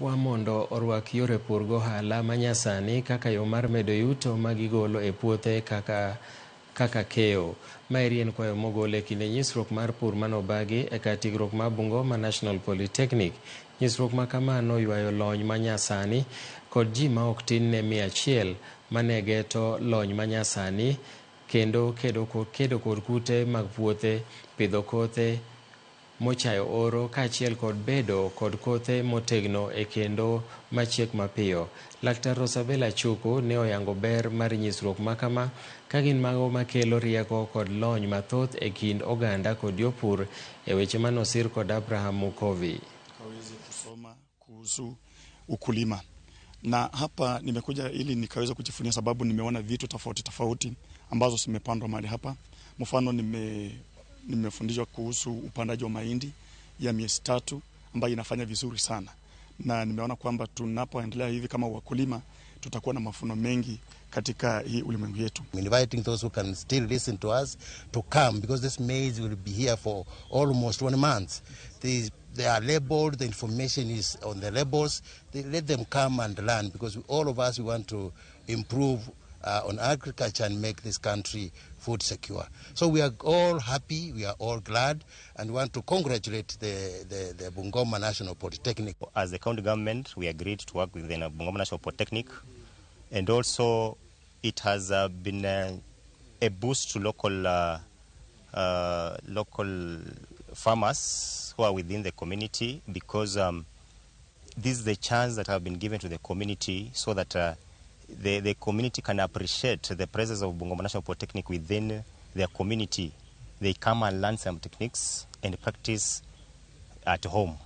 Okwa mondo orwak yore pur gohala manyasani kaka yo mar medo yuto ma gigolo e puothe kaka keyo. Maeri en kwayo mogol e kinde nyisruok mar pur manobagi e kar tiegruok ma Bungoma National Polytechnic. Nyisruok ma kama noywayo lony manyasani kod ji ma ok tin ne 100 mane geto lony manyasani kendo kedo kod kute mag puothe, pidho kothe mochayo oro kaachiel kod bedo kod kothe motegno e kendo machiek mapiyo. Laktar Rosabella Chuku ne oyango ber mar nyisruok makama ka gin mago makelo rieko kod lony mathoth e kind oganda kod jopur e weche manosir kod Abraham Mukovi. Kaweze kusoma kuhusu ukulima na hapa nimekuja ili nikaweza kujifunia, sababu nimeona vitu tofauti tofauti ambazo zimepandwa mahali hapa. Mfano nimefundishwa kuhusu upandaji wa mahindi ya miezi 3 ambayo inafanya vizuri sana, na nimeona kwamba tunapoendelea hivi kama wakulima tutakuwa na mavuno mengi katika hii ulimwengu yetu. I'm inviting those who can still listen to us to come, because this maize will be here for almost 1 month. They are labeled, the information is on the labels. Let them come and learn, because all of us, we want to improve on agriculture and make this country food secure. So we are all happy, we are all glad, and we want to congratulate the Bungoma National Polytechnic. As the county government, we agreed to work with the Bungoma National Polytechnic, and also it has been a boost to local farmers who are within the community, because this is the chance that have been given to the community so that the community can appreciate the presence of Bungoma National Polytechnic within their community. They come and learn some techniques and practice at home.